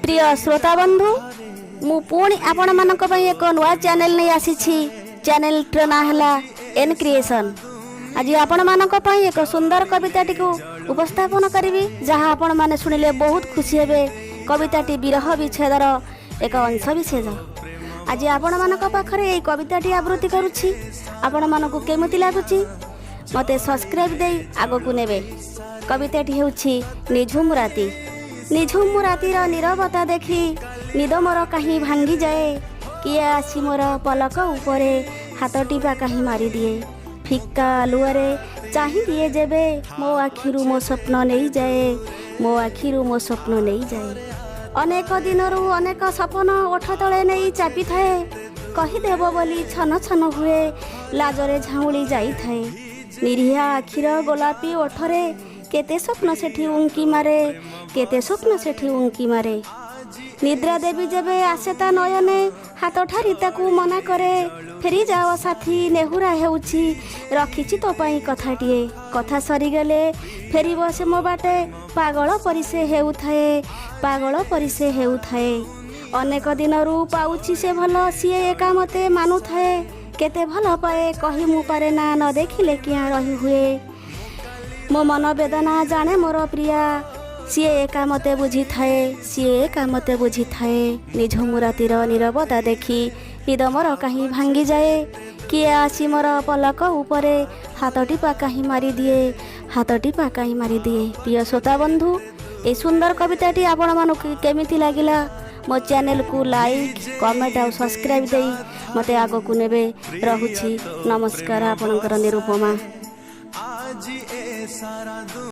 ପ୍ରିୟ ଶ୍ରୋତା ବନ୍ଧୁ, ମୁଁ ପୁଣି ଆପଣମାନଙ୍କ ପାଇଁ ଏକ ନୂଆ ଚ୍ୟାନେଲ ନେଇ ଆସିଛି। ଚ୍ୟାନେଲଟିର ନାଁ ହେଲା ଏନ୍ କ୍ରିଏସନ୍। ଆଜି ଆପଣମାନଙ୍କ ପାଇଁ ଏକ ସୁନ୍ଦର କବିତାଟିକୁ ଉପସ୍ଥାପନ କରିବି, ଯାହା ଆପଣମାନେ ଶୁଣିଲେ ବହୁତ ଖୁସି ହେବେ। କବିତାଟି ବିରହ ବିଚ୍ଛେଦର ଏକ ଅଂଶ ବିଶେଷ। ଆଜି ଆପଣମାନଙ୍କ ପାଖରେ ଏହି କବିତାଟି ଆବୃତ୍ତି କରୁଛି। ଆପଣମାନଙ୍କୁ କେମିତି ଲାଗୁଛି, ମୋତେ ସବସ୍କ୍ରାଇବ୍ ଦେଇ ଆଗକୁ ନେବେ। କବିତାଟି ହେଉଛି ନିଝୁମ ରାତି। ନିଝୁମ ରାତିର ନୀରବତା ଦେଖି ନିଦ ମୋର କାହିଁ ଭାଙ୍ଗିଯାଏ। କିଏ ଆସି ମୋର ପଲକ ଉପରେ ହାତଟି ବା କାହିଁ ମାରିଦିଏ। ଫିକା ଆଲୁଅରେ ଚାହିଁ ଦିଏ ଯେବେ, ମୋ ଆଖିରୁ ମୋ ସ୍ୱପ୍ନ ନେଇଯାଏ, ମୋ ଆଖିରୁ ମୋ ସ୍ୱପ୍ନ ନେଇଯାଏ। ଅନେକ ଦିନରୁ ଅନେକ ସପନ ଓଠ ତଳେ ନେଇ ଚାପିଥାଏ। କହିଦେବ ବୋଲି ଛନ ଛନ ହୁଏ, ଲାଜରେ ଝାଉଁଳି ଯାଇଥାଏ। ନିରୀହା ଆଖିର ଗୋଲାପୀ ଓଠରେ କେତେ ସ୍ୱପ୍ନ ସେଠି ଉଙ୍କି ମାରେ, କେତେ ସ୍ୱପ୍ନ ସେଠି ଉଙ୍କି ମାରେ। ନିଦ୍ରା ଦେବୀ ଯେବେ ଆସେ ତା ନୟନେ, ହାତ ଠାରି ତାକୁ ମନା କରେ, ଫେରି ଯାଅ ସାଥୀ, ନେହୁରା ହେଉଛି, ରଖିଛି ତୋ ପାଇଁ କଥାଟିଏ। କଥା ସରିଗଲେ ଫେରିବ ସେ ମୋ ବାଟେ, ପାଗଳ ପରି ସେ ହେଉଥାଏ, ପାଗଳ ପରି ସେ ହେଉଥାଏ। ଅନେକ ଦିନରୁ ପାଉଛି ସେ ଭଲ, ସିଏ ଏକା ମତେ ମାନୁଥାଏ। କେତେ ଭଲ ପାଏ କହି ମୁଁ ପାରେ ନା, ନ ଦେଖିଲେ କିଆଁ ରହି ହୁଏ। ମୋ ମନ ବେଦନା ଜାଣେ ମୋର ପ୍ରିୟା, ସିଏ ଏକା ମତେ ବୁଝିଥାଏ, ସିଏ ଏକା ମତେ ବୁଝିଥାଏ। ନିଝୁମ ରାତିର ନୀରବତା ଦେଖି ନିଦ ମୋର କାହିଁ ଭାଙ୍ଗିଯାଏ। କିଏ ଆସି ମୋର ପଲକ ଉପରେ ହାତଟି ପା କାହିଁ ମାରିଦିଏ, ହାତଟି ପା କାହିଁ ମାରିଦିଏ। ପ୍ରିୟ ଶ୍ରୋତା ବନ୍ଧୁ, ଏହି ସୁନ୍ଦର କବିତାଟି ଆପଣମାନଙ୍କୁ କେମିତି ଲାଗିଲା? ମୋ ଚ୍ୟାନେଲକୁ ଲାଇକ୍, କମେଣ୍ଟ ଆଉ ସବସ୍କ୍ରାଇବ୍ ଦେଇ ମୋତେ ଆଗକୁ ନେବେ। ରହୁଛି, ନମସ୍କାର। ଆପଣଙ୍କର ନିରୁପମା। ଆଜି ଏ ସାରା